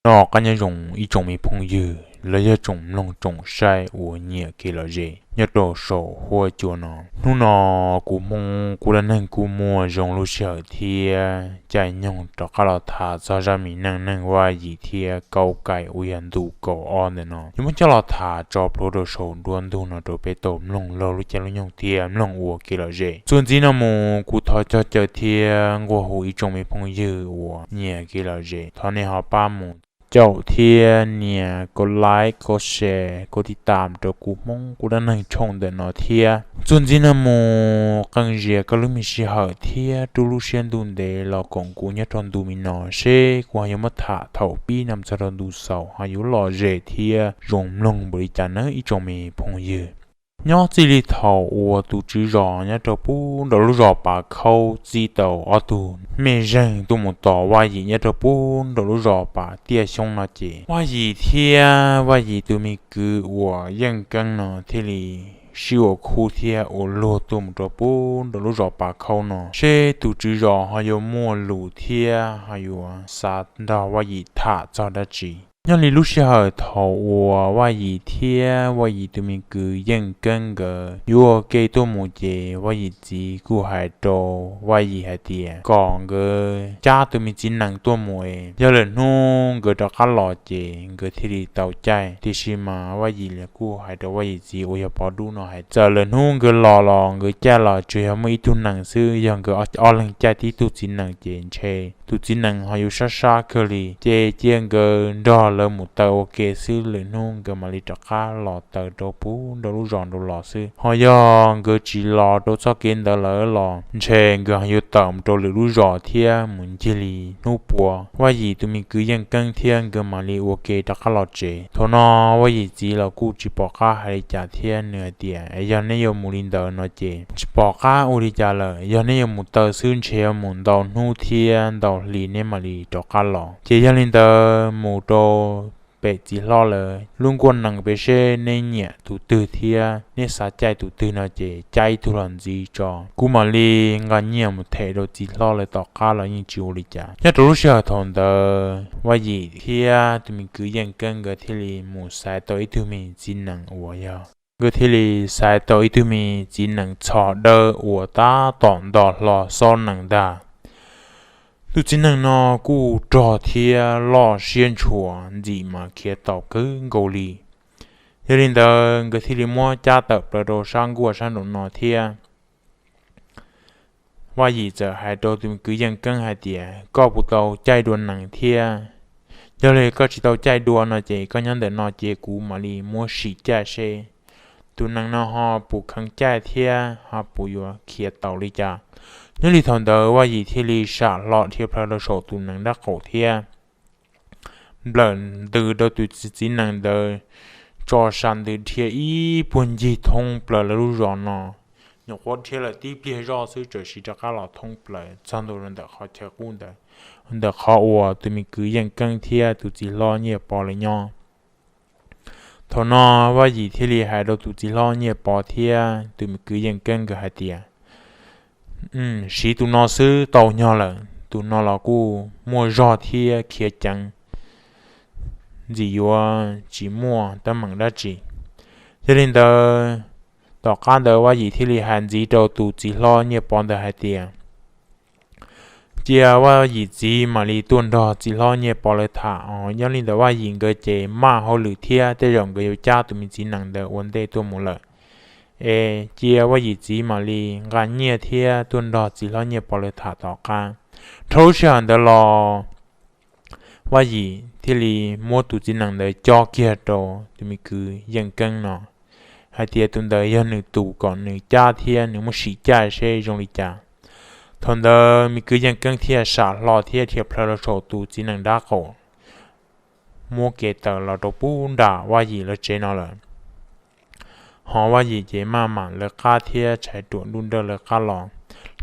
No qab nyob zoo ib tsoom me phooj ywg los yog tsoom mloog tsoom saib uas nyiam kev lom zem nyob rau saum huab cua no. Hnub no kuv Hmoob kuj dab neeg kuj muaj zoo lub sij hawm thiab caij nyoog rov qab los tham txog zaj me neej neeg Vaj Yim thiab Kaub Kaim uas yog ntu kaum ob ntawm no. Yuav muab coj los tham tso plhuav rau saum nruab ntug no rau peb tau mloog laug lub caij lub nyoog thiab mloog ua kev lom zem. Txuas ntxiv no mus kuv thov cog caw thiab nquag hu ib tsoom me phooj ywg uas nyiam kev lom zem, thov nej ho pab mus caum thiab nias kov like, kov share, kov tiv tam rau kuv Hmoob kuj dab neeg tshooj ntawm no thiab. Txuas ntxiv no mus qee zias koj lub me sij hawm thiab rub lub siab ntuj ntev los koom kuv nyob rau ntu me no seb kuv ho yuav muab tham thaum pib no txog rau ntu xaus ho yuav lom zem thiab zoo mloog npaum li cas nawb ib tsoom me phooj ywg. Nyob txij li thaum uas tus tswv zos nyob rau pub nraum lub zos Pas Khaub txib tau ob tug mej zeeg tuaj mus tos Vaj Yim nyob rau pub nraum lub zos Pas Tiaj Xyoob no ces Vaj Yim thiab Vaj Yim tus me kwv uas Yeej Keeb no thiaj li sib ua khub thiab ua luag tuaj mus rau pub nraum lub zos Pas Khaub no seb tus tswv zos ho yuav muaj lus thiab ho yuav xav nrog Vaj Yim tham txog dab tsi. Nyob li lub sij hawm thaum uas Vaj Yim thiab Vaj Yim tus me kwv Yeej Keeb nkawd yuav ua ke tuaj mus ces Vaj Yim txiv kuj hais rau Vaj Yim hais tias kom nkawd cab tus me txiv nees tuaj mus es yog lwm hnub nkawd rov qab los ces nkawd thiaj li tau caij. Tiam sis mas Vaj Yim kuj hais rau Vaj Yim txiv uas yog Pov Dub no hais txawm lwm hnub nkawd los los nkawd caij los tsuas yog muaj ib tug nees xwb, yog nkawd ob leeg caij tib tug txiv nees ces ntshe tus txiv nees ho yuav sab sab kawg li. Ces cia nkawd nrog lawv mus taw ua ke xwb, lwm hnub nkawd mam li rov qab los taw rau pub nraum lub zos nraud los xwb. Ho yog nkawd tsis los rau txoj kev ntawd lawm los ntshe nkawd ho yuav tawm mus rau lwm lub zos thiab mus ncig li hnub puav. Vaj Yim tus me kwv Yeej Keeb thiab nkawd mam li ua ke rov qab los tsev. Thaum no Vaj Yim txiv los kuj tsis pom qab hais li cas thiab nws hais tias, Es yog neb yuav mus li ntawd no ces tsis pom qab ua li cas lawm, yog neb yuav mus taw xwb ntshe yuav mus ntau hnub thiab ntau hli neb mam li rov qab los. Ces yog li ntawd mus rau pem txiv hlob lawv lub nkuaj nees pem seb neb nyiam tus twg thiab neb xav caij tus twg no ces caij ib tug los ntxiv tso, kuv mam li nqa nyiaj mus them rau txiv hlob lawv tom qab los yeej tsis ua li cas. Nyob rau lub sij hawm thaum ntawd Vaj Yim thiab tus me kwv Yeej Keeb nkawd thiaj li mus xaiv tau ib tug me txiv nees uas yog nkawd thiaj li xaiv tau ib tug me txiv nees txho dawb uas tab tom nto hlo xob nees ntag. Tus txiv nees no kuj rog thiab loj siab ntshua, ntxim mas khiav taus kawg nkaus li. Yog li ntawd nkawd thiaj li muab cab tawm plaws rau sab nkuaj sab nraum no thiab Vaj Yim txawm hais rau tus kwv Yeej Keeb hais tias, Koj puas tau caij dua nees thiab? Yog li koj tsis tau caij dua no ces koj nyob ntawm no ces kuv mam li muab sim caij seb tus nees no ho puas kheev caij thiab ho puas yuav khiav taus li cas. Nyob li thaum ntawd Vaj Yim thiaj li sam hlo dhia plhaw rau saum tus nees nraub qaum thiab nplawm ntws rau tus txiv nees ntawd tso sa ntws dhia ib puag ncig thoob plaws lawv lub zos no. Nyuam qhuav dhia lawm tib pliag zoj xwb txawm siv rov qab los thoob plaws txog ntua ntawm qhov chaw qub ntawd, ntawm qhov uas tus me kwv Yeej Keeb thiab tus txiv hlob Nyiaj Pov lawv nyob. Thaum no Vaj Yim thiaj li hais rau tus txiv hlob Nyiaj Pov thiab tus me kwv Yeej Keeb nkawd hais tias, Siv tus no xwb tau nyog lawm, tus no los kuj muaj zog thiab khiav ceev, ntxim yuav tsis muaj teeb meem dab tsi. Yog li ntawd, tom qab ntawd Vaj Yim thiaj li hais ntxiv rau tus txiv hlob Nyiaj Pov ntawd hais tias, Cia Vaj Yim txiv mam li tuaj nrog txiv hlob Nyiaj Pov lawv tham os. Nyob li ntawd Vaj Yim nkawd ces maj hauj lwm thiab tej zaum nkawd yuav cab tus me txiv nees ntawd ua ntej tuaj mus lawm. Es cia Vaj Yim txiv mam li nqa nyiaj thiab tuaj nrog txiv hlob Nyiaj Pov lawv tham tom qab. Dhau lub sij hawm ntawd los Vaj Yim thiaj li muab tus txiv nees ntawd cob kiag rau tus me kwv Yeej Keeb no hais tias tus ntawd yog nws tus kom nws cab thiab nws muab sim caij seb zoo li cas. Thaum ntawd me kwv Yeej Keeb thiaj sam hlo thiab dhia plhaw rau saum tus txiv nees nraub qaum, muab kev tawm los rau pub nram Vaj Yim lawv tsev no lawm. Ho Vaj Yim ces maj mam lawv qab thiab tshais ruam nruj nrawj lawv qab los.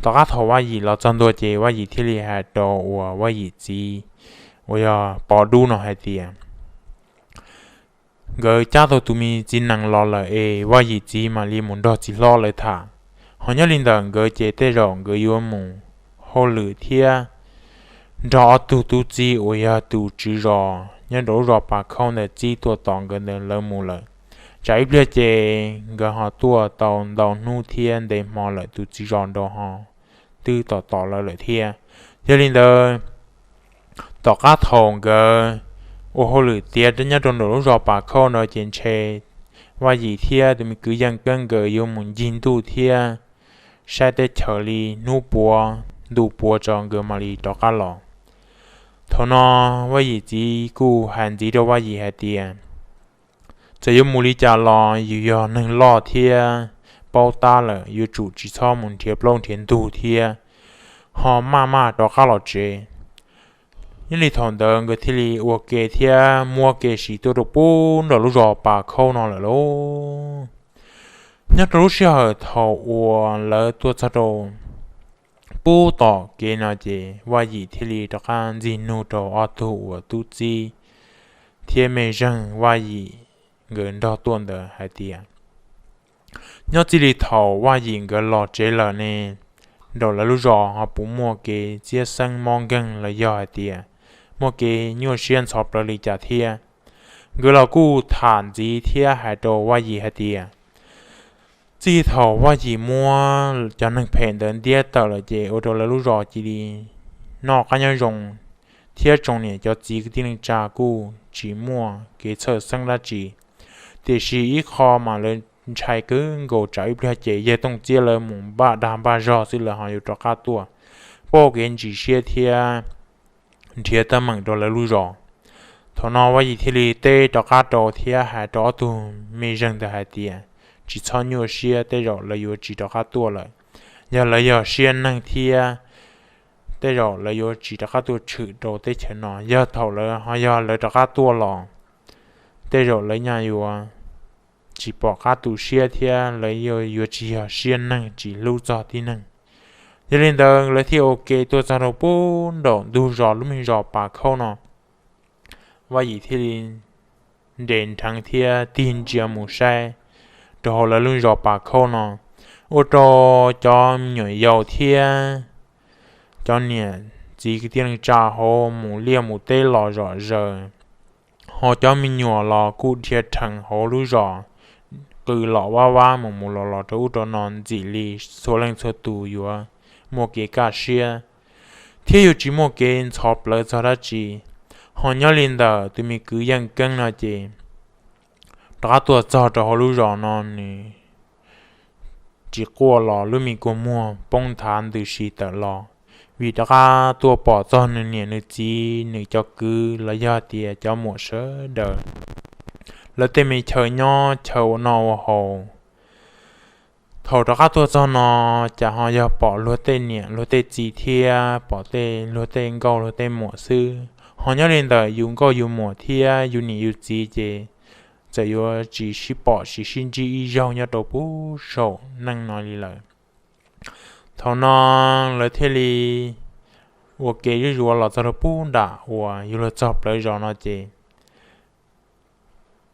Tom qab thaum Vaj Yim los txog ntua ces Vaj Yim thiaj li hais rau uas Vaj Yim txiv uas yog Pov Dub no hais tias, nkawd cab tau tus me txiv nees los lawm es Vaj Yim txiv mam li mus nrog txiv hlob lawv tham. Ho nyob li ntawm nkawd ces tej zaum nkawd yuav mus hauj lwm thiab nrog ob tug tub txib uas yog tus tswv zos nyob rau lub zos Pas Khauj ntawd txib tuaj tos nkawd ntawd lawv mus lawm. Tsam ib pliag ces nkawd ho tuaj tau ntau hnub thiab ntev hmo lawm tus txiv zos nrad ho twb tos tos lawv lawm thiab. Yog li ntawd, tom qab thaum nkawd ua hauj lwm tiav nyob rau nram lub zos Pas Khauj no ces ntshe Vaj Yim thiab tus me kwv Yeej Keeb nkawd yuav mus ncig ntuj thiab saib teb chaws li hnub puav ntuj puav tso nkawd mam li rov qab los. Thaum no Vaj Yim txiv kuj hais ntxiv rau Vaj Yim hais tias, txawm yuav mus li cas los yus yog neeg loj thiab paub tab lawm, yuav tsum tsis txhob mus nrhiav plaub nrhiav ntug thiab ho maj maj rov qab los tsev. Nyob li thaum ntawd nkawd thiaj li ua ke thiab muab kev siv tuaj rau pub nram lub zos Pas Khauj no lawm lauj. Nyob rau lub sij hawm thaum uas lawv tuaj txog rau pub tom kev no ces Vaj Yim thiaj li rov qab ntxig nug rau ob tug uas tub txib thiab mej zeeg Vaj Yim nkawd nrog tuaj ntawd hais tias, nyob txij li thaum Vaj Yim nkawd los tsev lawm ne, nram lawv lub zos ho puas muaj kev txiab xeeb mob nkeeg los yog hais tias muaj kev nyuaj siab ntxhov plawv li cas thiab? Nkawd los kuj tham ntxiv thiab hais rau Vaj Yim hais tias, txij thaum Vaj Yim muab cov neeg phem ntawd ntiab tawm lawm ces ua rau lawv lub zos cia li noj qab nyob zoo, thiab tsoom niam cov txiv kwv tij neej tsa kuj tsis muaj kev txhawj xeeb dab tsi. Tiam sis ib qho mas lawv ntshai kawg nkaus tsam ib pliag ces yawg Tooj Txiab lawv mus npaj dag npaj zog xwb lawv ho yuav rov qab tuaj pauj kev ntsis siab thiab nrhiav teeb meem rau lawv lub zos. Thaum no Vaj Yim thiaj li teb rov qab rau thiab hais rau ob tug mej zeeg ntawd hais tias, tsis txhob nyuaj siab, tej zaum lawv yuav tsis rov qab tuaj lawm. Yog lawv yog siab neeg thiab tej zaum lawv yuav tsis rov qab tuaj tshwm rau teb chaws no. Yog thaum lawv ho yog lawv rov qab tuaj los, tej zaum lawv nyaj yuav tsis pom qab tu siab thiab lawv yuav tsis yog siab neeg tsis hlub txog tib neeg. Yog li ntawd lawv thiaj ua ke tuaj txog rau pub nraum ntug zos lub me zos Pas Khauj no. Vaj Yim thiaj li nres nrheev thiab tig ntsia mus saib rau hauv lawv lub zos Pas Khauj no, ua rau cov me nyuam yaus thiab cov niam txiv kwv tij neej tsa hauv mus liaj mus teb los zom zaws, ho cov me nyuam los kuj dhia rhees hauv lub zos, qw los vab vab mus mus los los rau ub rau no ntxim li txhua leej txhua tus yuav muaj kev kaj siab thiab yuav tsis muaj kev ntxhov plawv txog dab tsi. Ho nyob li ntawm tus me kwv Yeej Keeb no ces rov qab tuaj txog rau hauv lub zos no nws tsis quaj los lub me kua muag poob nthav ntws si tawm los, vim rov qab tuaj pom txog nws niam nws txiv nws cov kwv los yog tias cov muam sawv daws lawv tej me chaw nyob chaw ua noj ua haus. Thaum rov qab tuaj txog no, cas ho yog pom luag tej niam luag tej txiv thiab pom tej luag tej nkauj luag tej muam xwb. Ho nyob li ntawm yus nkauj yus muam thiab yus niam yus txiv ces txawm yuav tsis sib pom tsis sib ntsib ib zaug nyob rau pub saum neej no li lawm. Thaum no lawv thiaj li ua ke zuj zus los txog rau pub nram uas yuav luag txog plawv zos no ces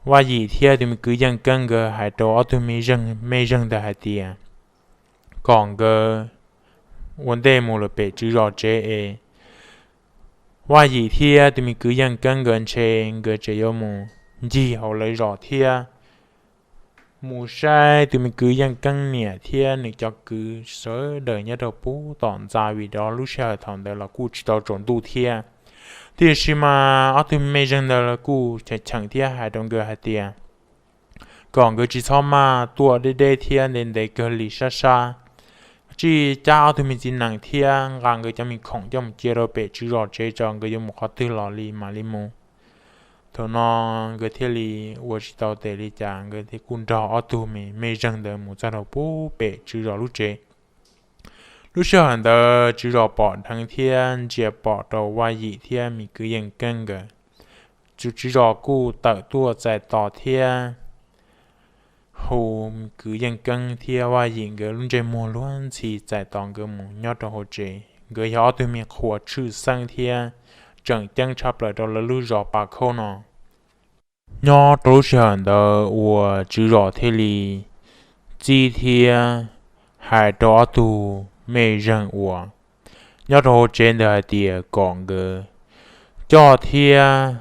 Vaj Yim thiab tus me kwv Yeej Keeb nkawd hais rau ob tug mej zeeg ntawd hais tias kom nkawd ua ntej mus lawm pem tswv zos tsev es Vaj Yim thiab tus me kwv Yeej Keeb nkawd ntshe nkawd tseem yuav mus ncig hauv lawv zos thiab mus saib tus me kwv Yeej Keeb niam thiab nws cov kwv sawv daws nyob rau pub tom ntxa, vim rau lub sij hawm thaum ntawd los kuj tsis tau tsaus ntuj thiab. Tiam sis mas ob tug mej zeeg ntawd los kuj cheem cheem thiab hais rau nkawd hais tias kom nkawd tsis txhob maj tuaj deb deb thiab ntev ntev kawg li sab sab, tsij cab ob tug me txiv nees thiab nqa nkawd cov me khoom coj mus cia rau pem tswv zos tsev tso, nkawd yuav mus qhov twg los li mam li mus. Thaum no nkawd thiaj li ua tsis tau tes li cas, nkawd thiaj kuj nrog ob tug me mej zeeg ntawd mus txog rau pub pem tswv zos lub tsev. Lub sij hawm ntawd tswv zos pom dheev thiab ntsia pom rau Vaj Yim thiab me kwv Yeej Keeb nkawd. Tus tswv zos kuj tawm tuaj txais tos thiab hu kwv Yeej Keeb thiab Vaj Yim nkawd lub ntsej muag luag ntxhi txais tos nkawd mus nyob rau hauv tsev. Nkawd yog ob tug me qhua tshwj xeeb thiab tseem ceeb tshaj plaws rau lawv lub zos Pas Khauj no. Nyob rau lub sij hawm ntawd uas tswv zos thiaj li txib thiab hais rau ob tug mej zeeg uas nyob rau hauv tsev ntawd hais tias kom nkawd coj thiab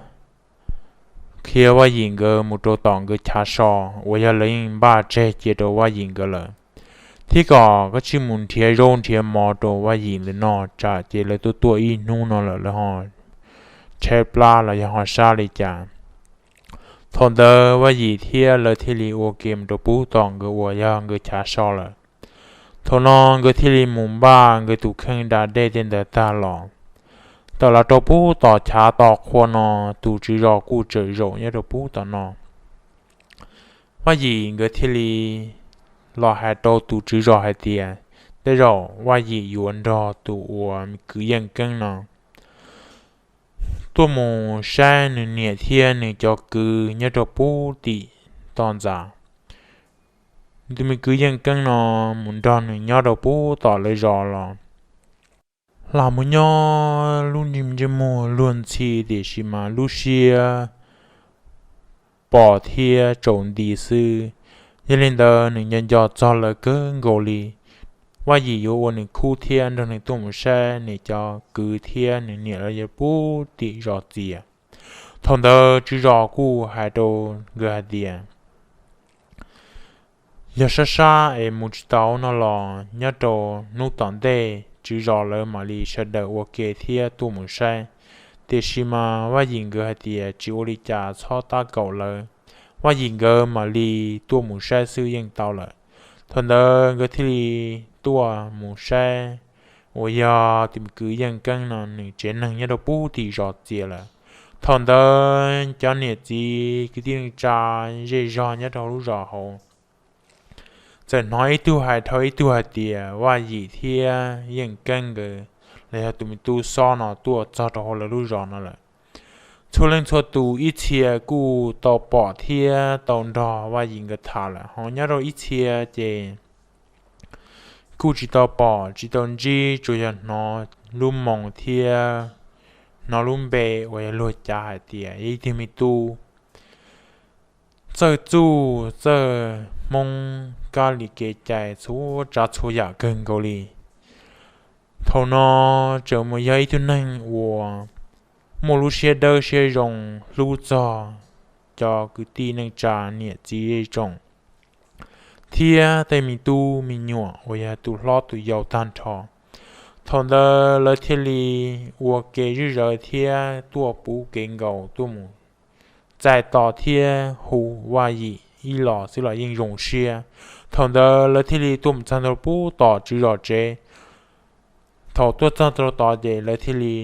qhia Vaj Yim nkawd mus rau tom nkawd chav so uas yog lawv yeej npaj tseg cia rau Vaj Yim nkawd lawm, thiab kom koj tsij mus nrhiav zaub nrhiav mov rau Vaj Yim ntawm no tsam ces lawv tuaj tuaj ib hnub no lawm lawv ho tshaib plab los yog ho sab li cas. Thaum ntawd Vaj Yim thiab lawv thiaj li ua ke mus rau pub tom nkawd uas yog nkawd chav so lawm. Thaum no nkawd thiaj li mus npaj nkawd tus kheej da dej tej ntawd tag los, tawm los rau pub tom chav tos qhua no, tus tswv zos kuj tseem zaum nyob rau pub tom no. Vaj Yim nkawd thiaj li los hais rau tus tswv zos hais tias, tej zaum Vaj Yim yuav nrog tus uas me kwv Yeej Keeb no tuaj mus saib nws niam thiab nws cov kwv nyob rau pub tim toj ntxas. Tus me kwv Yeej Keeb no mus nrog nws nyob rau pub tom lawv zos los, lam mus nyob lub ntsej muag luag ntxhi tiam sis mas lub siab pom thiab tsaus nti xwb. Yog li ntawd nws nco nco txog lawv kawg nkaus li. Vaj Yim yuav ua nws khub thiab nrog nws tuaj mus saib nws cov kwv thiab nws niam lawv yog pub tim zos txias. Thaum ntawd tswv zos kuj hais rau nkawd hais tias, yog sab sab es mus tsis tau no los nyob rau hnub tom ntej tswv zos lawv mam li sawv daws ua ke thiab tuaj mus saib. Tiam sis mas Vaj Yim nkawd hais tias tsis ua li cas, txhob tab kaum lawv, Vaj Yim nkawd mam li tuaj mus saib xwb yeej tau lawm. Thaum ntawd nkawd thiaj li tuaj mus saib uas yog tus kwv Yeej Keeb no nws tsev neeg nyob rau pub tim zos txias lawm. Thaum ntawd cov niam txiv kwv tij neej tsa zej zog nyob rau lub zos hauv txawm hnov ib tug hais dhau ib tug hais tias Vaj Yim thiab Yeej Keeb nkawd los yog tus me tub xob no tuaj txog rau hauv lawv lub zos no lawm. Txhua leej txhua tus ib txhia kuj tau pom thiab tau nrog Vaj Yim nkawd tham lawm, ho nyob rau ib txhia ces kuj tsis tau pom tsis tau ntsib, tsuas yog hnov lub moo thiab hnov lub npe uas yog luag cav hais tias yog ib tug me tub txawj txuj txawj hmoob, kab li kev cai txhua tsav txhua yam kawg nkaus li. Thaum no tseem mus yog ib tug neeg uas muaj lub siab dawb siab zoo hlub txog cov kwv tij neej tsa niam txiv zej tsoom thiab tej me tub me nyuam uas yog tus hlob tus yau tag nrho. Thaum ntawd lawv thiaj li ua ke zwj zawv thiab tuaj puv kev nkaus tuaj mus txais tos thiab hu Vaj Yim ib los xwb los yeej zoo siab. Thaum ntawd lawv thiaj li tuaj mus txog ntua pub tom tswv zos tsev. Thaum tuaj txog rau tod ces lawv thiaj li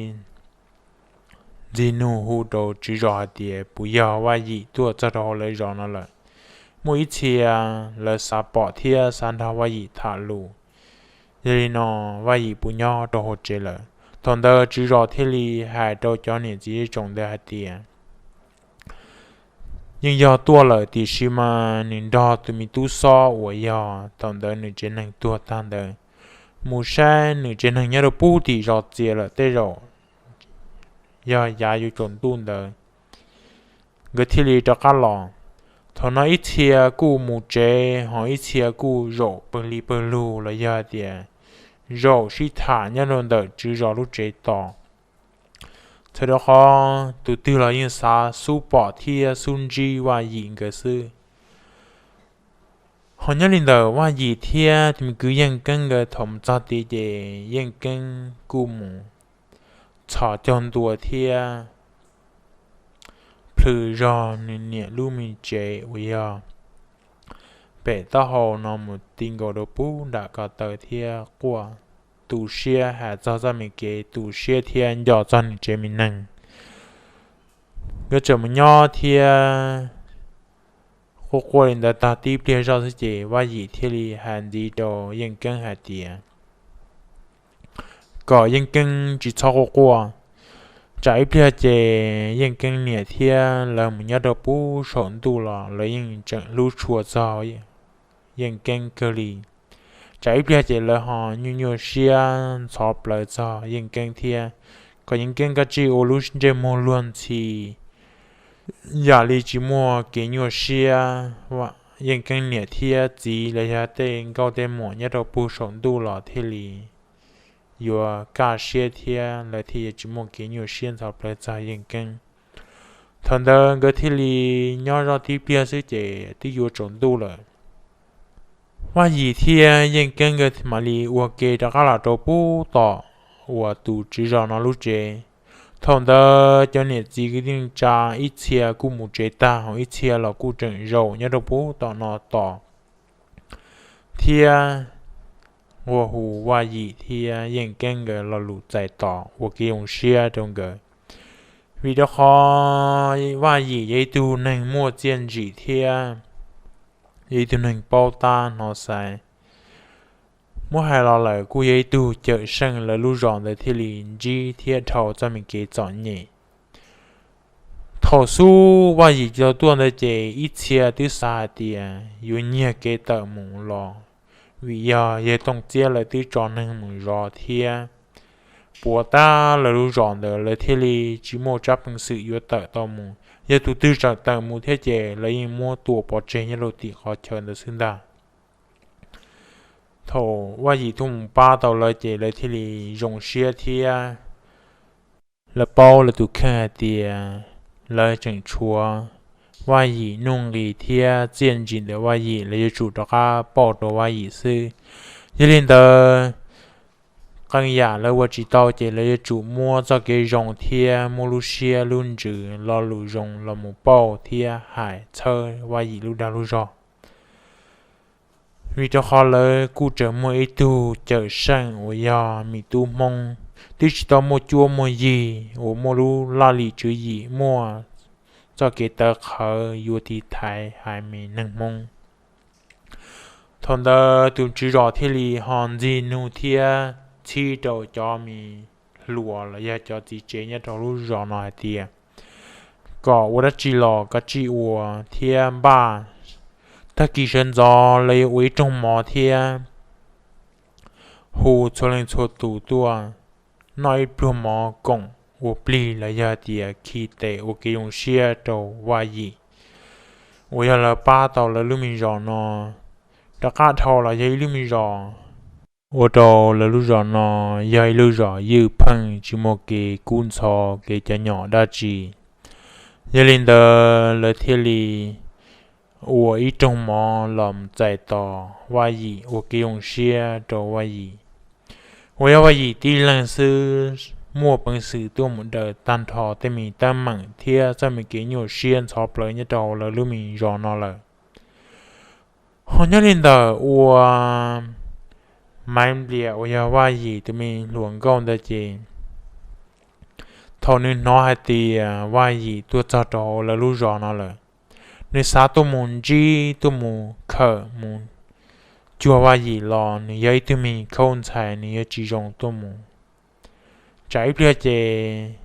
ntxig nug hu rau tswv zos hais tias puas yog Vaj Yim tuaj txog rau hauv lawv zos no lawm. Muaj ib txhia lawv xav pom thiab xav nrog Vaj Yim tham lus, yog li no Vaj Yim puas nyob rau hauv tsev lawm. Thaum ntawd tswv zos thiaj li hais rau cov niam txiv zej tsoom ntawd hais tias yeej yog tuaj lawm tiam sis mas nws nrog tus me tub xob uas yog thaum ntawd nws tsev neeg tuag tag ntawd mus saib nws tsev neeg nyob rau pub tim zos txias lawm, tej zaum yog yav yuav tsaus ntuj ntawd nkawd thiaj li rov qab los. Thaum no ib txhia kuj mus tsev, ho ib txhia kuj zaum pawg li pawg lug los yog tias zaum sib tham nyob rau ntawm tswv zos lub tsev tos. Txawm rau qhov tus twg los yeej xav xub pom thiab xub ntsib Vaj Yim nkawd xwb. Ho nyob li ntawm Vaj Yim thiab tus me kwv Yeej Keeb nkawd thaum mus txog tid ces Yeej Keeb kuj mus txhos caug ntua thiab plhws zog nws niam lub me tsev uas yog pem taub hau no mus ti nkaus rau pub nram ko taw thiab quaj tu siab hais txog txoj me kev tu siab thiab nco txog nws tsev me neeg. Nkawd tseem mus nyob thiab quaj quaj li ntawd tag tib pliag zoj xwb ces Vaj Yim thiaj li hais ntxiv rau Yeej Keeb hais tias kom Yeej Keeb tsis txhob quaj quaj, tsam ib pliag ces Yeej Keeb niam thiab lawv mus nyob rau pub saum ntuj los lawv yeej tseem hlub tshua txog Yeej Keeb kawg li. Tsam ib pliag ces lawv ho nyuaj nyuaj siab ntxhov plawv txog Yeej Keeb thiab, kom Yeej Keeb kav tsij ua lub ntsej muag luag ntxhi yam li tsis muaj kev nyuaj siab. Yeej Keeb niam thiab txiv los yog tej nkauj tej muam nyob rau pug saum ntuj los thiaj li yuav kaj siab thiab lawv thiaj yuav tsis muaj kev nyuaj siab ntxhov plawv txog Yeej Keeb. Thaum ntawd nkawd thiaj li nyob zoj tib pliag xwb ces twb yuav tsaus ntuj lawm. Vaj Yim thiab Yeej Keeb nkawd mam li ua ke rov qab los rau pub tom uas tus tswv zos no lub tsev. Thaum ntawd cov niam txiv kwv tij neej tsa ib txhia kuj mus tsev tag, ho ib txhia los kuj tseem zaum nyob rau pub tom no tos thiab ua hu Vaj Yim thiab Yeej Keeb nkawd lo lus txais tos ua kev zoo siab rau nkawd. Vim rau qhov Vaj Yim yog ib tug neeg muaj txiaj ntsim thiab yog ib tug neeg paub tab hnov xaiv. Muab hais los lawm kuj yog ib tug cawm seej lawv lub zos ntawd thiaj li ntsib thiab dhau txoj me kev txom nyem. Thaum xub Vaj Yim tsis tau tuaj ntawd ces ib txhia twb xav hais tias yuav nyiag kev tawm mus los, vim yog yawg Tooj Txiab lawv twb tso neeg mus zov thiab puas tab lawv lub zos ntawd, lawv thiaj li tsis muaj tsab peev xwm yuav tawm tau mus. Yog tus twg tseem tawm mus thiab ces lawv yeej muab tua pov tseg nyob rau tim qhov chaw ntawd xwb ntag. Thaum Vaj Yim tuaj mus pab tau lawv ces lawv thiaj li zoo siab thiab lawv paub lawv tus kheej hais tias lawv tseem tshuav Vaj Yim nuj nqis thiab txiaj ntsim ntawm Vaj Yim, lawv yuav tsum rov qab pauj rau Vaj Yim xwb. Yog li ntawd, qee yam lawv ua tsis tau ces lawv yuav tsum muab txoj kev zoo thiab muab lub siab lub ntsws lo lus zoo los mus pauj thiab hais txhawb Vaj Yim lub dag lub zog. Vim rau qhov lawv kuj tseem muaj ib tug cawm seej uas yog me tub Hmoob, twb tsis tau muaj cuab muaj yig uas muaj lub laj lim tswv yim muaj txoj kev tawv qhawv yuav tiv thaiv haiv me neeg Hmoob. Thaum ntawd tus tswv zos thiaj li ho ntxig nug thiab txhib rau cov me hluas los yog cov txiv tsev nyob rau lub zos no hais tias kom ua dab tsi los kav tsij ua thiab npaj, tag kis sawv ntxov lawv yuav ua ib rooj mov thiab hu txhua leej txhua tus tuaj noj ib pluag mov koom ua plig los yog tias khi tes ua kev zoo siab rau Vaj Yim uas yog lawv pab tau lawv lub me zos no rov qab dhau los yog ib lub me zos, ua rau lawv lub zos no yog ib lub zos ywj pheej tsis muaj kev kub ntxhov kev cov nyom dab tsi. Yog li ntawd lawv thiaj li ua ib rooj mov los txais tos Vaj Yim ua kev zoo siab rau Vaj Yim uas yog Vaj Yim tib leeg xwb muaj peev xwm tuaj mus daws tag nrho tej me teeb meem thiab txoj me kev nyuaj siab ntxhov plaws nyob rau lawv lub me zos no lawm. Ho nyob li ntawm ua Maiv Nplias uas yog Vaj Yim tus me hluas nkauj ntawd ces thaum nws hnov hais tias Vaj Yim tuaj txog rau lawv lub zos no lawm, nws xav tuaj mus ntsib tuaj mus khawm mus cuag Vaj Yim los nws yog ib tug me khaub ntxhais, nws yuav tsis zoo tuaj mus. Tsam ib pliag ces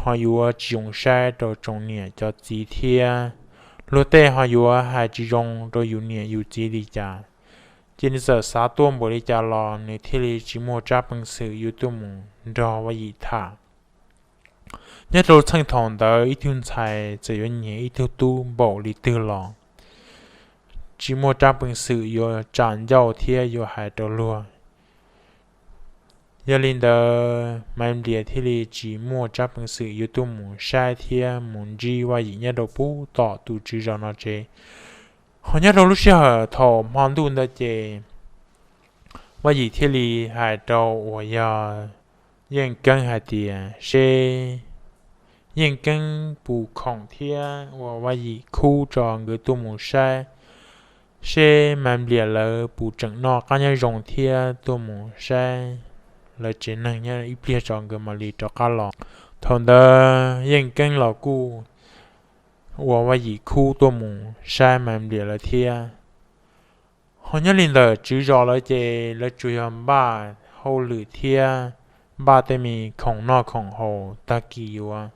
ho yuav tsis zoo saib rau tsoom niam cov txiv thiab luag tej ho yuav hais tsis zoo rau yus niam yus txiv li cas. Ces nws txawm xav tuaj npaum li cas los nws thiaj li tsis muaj tsab peev xwm yuav tuaj mus nrog Vaj Yim tham. Nyob rau txheej thaum ntawd ib tug ntxhais txawm yuav nyiam ib tug tub npaum li twg los tsis muaj tsab peev xwm yuav tsa ncauj thiab yuav hais rau luag. Yog li ntawd Maiv Nplias thiaj li tsis muaj tsab peev xwm yuav tuaj mus saib thiab mus ntsib Vaj Yim nyob rau pub tom tus tswv zos no tsev. Ho nyob rau lub sij hawm thaum hmo ntuj ntawd ces Vaj Yim thiaj li hais rau uas yog Yeej Keeb hais tias seb Yeej Keeb puas khoom thiab uas Vaj Yim khub tso nkawd tuaj mus saib seb Maiv Nplias lawv puas tseem noj qab nyob zoo thiab tuaj mus saib lawv tsev neeg nyob ib pliag tso nkawd mam li rov qab los. Thaum ntawd Yeej Keeb los kuj uas Vaj Yim khub tuaj mus saib Maiv Nplias lawv thiab. Ho nyob li ntawm tswv zos lawv ces lawv tsuas yog npaj hauj lwm thiab npaj tej me khoom noj khoom haus tag kis yuav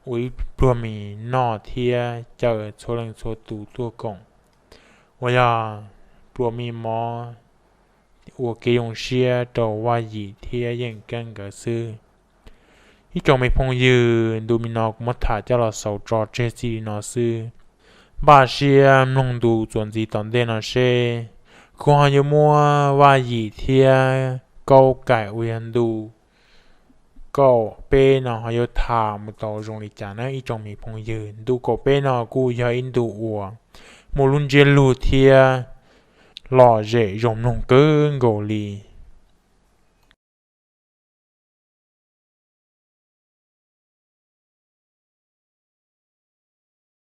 ua ib pluag me noj thiab caw txhua leej txhua tus tuaj koom uas yog pluas me mov ua kev zoo siab rau Vaj Yim thiab Yeej Keeb nkawd xwb. Ib tsoom me phooj ywg, ntu me no kuv muab tham coj los xaus tso tseg txij li no xwb. Npaj siab mloog ntu txuas ntxiv tom ntej no seb kuv ho yuav muab Vaj Yim thiab Kaub Kaim uas yog ntu kaum peb no ho yuav tham mus tau zoo li cas na ib tsoom me phooj ywg. Ntu kaum peb no kuj yog ib ntu uas muaj lub ntsiab lus thiab lom zem zoo mloog kawg nkaus li.